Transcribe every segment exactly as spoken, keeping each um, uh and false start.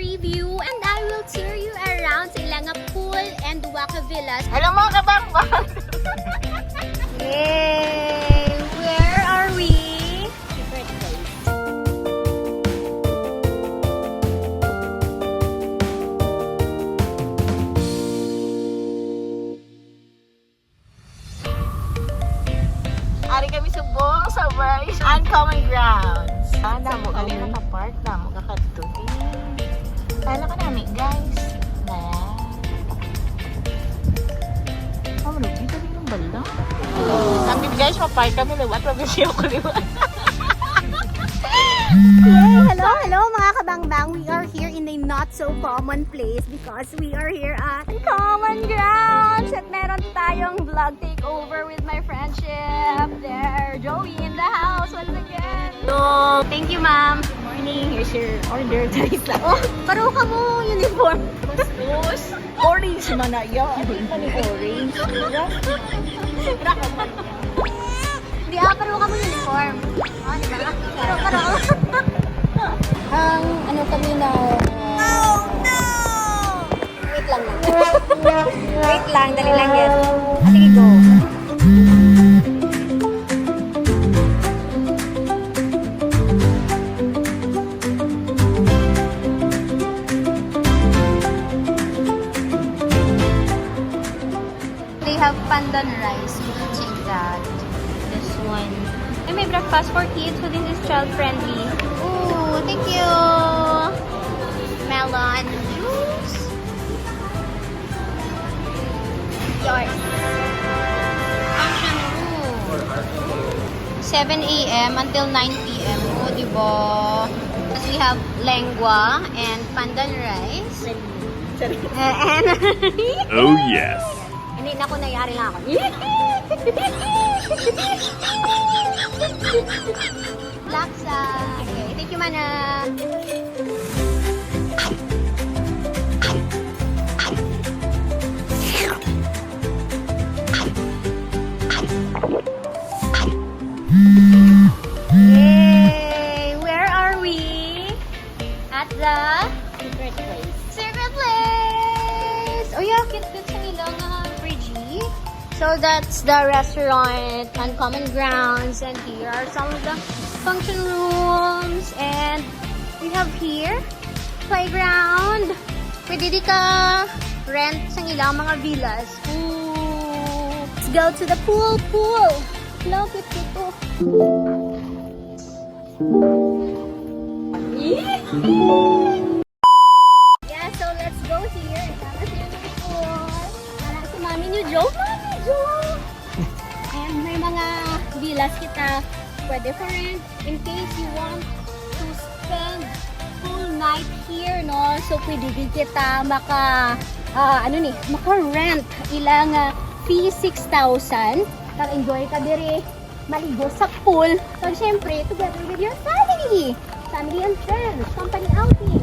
Review, and I will tour you around sa ilang nga pool and Waka Villas. Hello, mga kabangbang! Yay! Where are we? Secret place. Ari kami subong sa may Uncommon Grounds. Ah, damo kami naka-park, damo ka kadto. Kala ka nami, guys. Ayan. Oh, no, dito rin yung bala. Kami, guys, ma-park kami liwat. Wag siya ko liwat. Yay! Hello, hello, mga kabangbang. We are here in a not so common place because we are here at Common Grounds. At meron tayong vlog takeover with my friendship. There, Joey in the house once again. So, thank you, ma'am. Good morning. Here's your order. Charis lang. Oh, pareho kamo uniform. Bastos. Orange man na. Yo, ano pa ni orange? Di, ah, pareho kamo uniform. Oh, di ba? Pareho, pareho. Ang ano kami na, uh, wait lang, ma'am. Wait lang, dali lang, yes. Ah, sige, go. They have pandan rice. You can check that. This one. And may breakfast for kids, so this is child friendly. Ooh, thank you. Melon juice. Yours. Function room. Seven a m until nine p m. Oh, di ba? Tapos we have lengua and pandan rice. And Oh, yes. Hindi na ko nayari lang ako. Laksa. Okay, thank you, mana. Yay! Where are we? At the Secret place. Secret place! Oh yeah, cute-cute sa ilang, ah, Bridgie. So that's the restaurant on Common Grounds, and here are some of the function rooms, and we have here playground. Pwede di ka rent sa ilang mga villas. Ooh. Let's go to the pool, pool. Look, cute, cute, oh. Yeah, so let's go here. Tama sila ni Nicole. Para si Mami ni Joe. Mami Joe! And may mga villas kita pwede for rent in case you want to spend full night here, no? So, pwede gid kita maka, ah, ano ni, maka-rent ilang, ah, fee six thousand. Kag enjoy ka diri. Maligo sa pool. Kag syempre, together with your family. Family and friends. Company outing.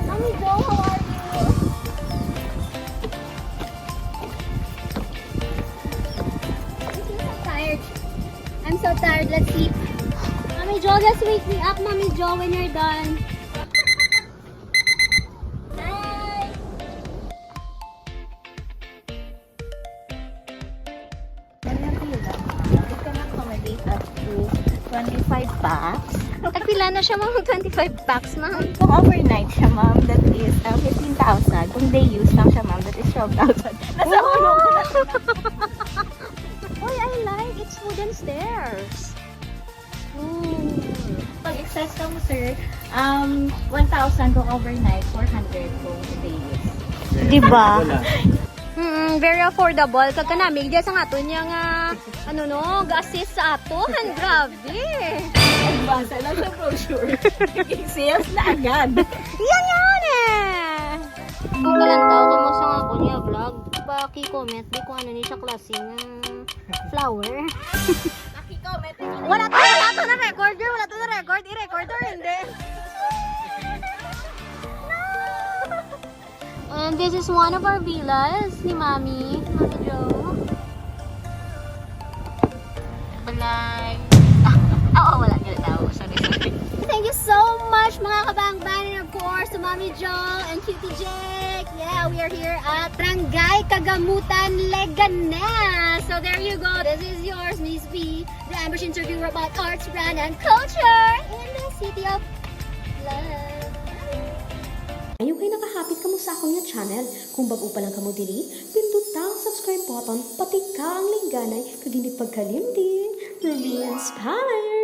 Mami Jo, how are you? I feel so tired. I'm so tired. Let's sleep. Mami Jo, just wake me up, Mami Jo, when you're done. Hi! It can accommodate up to twenty-five pax. Tagpila na siya, ma'am? Twenty-five pax, ma'am? Kung overnight siya, ma'am, that is, uh, fifteen thousand. Kung day use lang siya, ma'am, that is twelve thousand. Nasa ulo ko na. Uy, I like. It's wooden stairs. Ooh. Pag excess ka mo, sir, um, one thousand kung overnight, four hundred kung day use. Di ba? Wala. Mm, very affordable. Kag kanami, diya sa aton niya nga, ano no, ga-assist sa aton. Grabe. Nagbasa lang sa brochure. Naging sales na agad. Yan yun eh. Kung kalantaw ka mo sa nga ako niya vlog, paki-comment di kung ano ni siya klase nga flower. Paki-comment. Wala to, wala to na record, girl. Wala to na record. I-record or hindi? And this is one of our villas ni Mami, Mami Jo. Balay. Oo, wala, gali tao. Sorry, sorry. Thank you so much, mga kabangban, and of course, to Mommy Jo and Cutie Jake. Yeah, we are here at Barangay Kagamutan, Leganes. So there you go. This is yours, Miss B, the ambush interviewer about arts, brand, and culture in the city of love. Ayaw kay nakahapit kamo sa akon nga channel. Kung bag-o pa lang kamo diri, pinduta ang subscribe button, pati ka ang lingganay, kag hindi pagkalimti, remain inspired!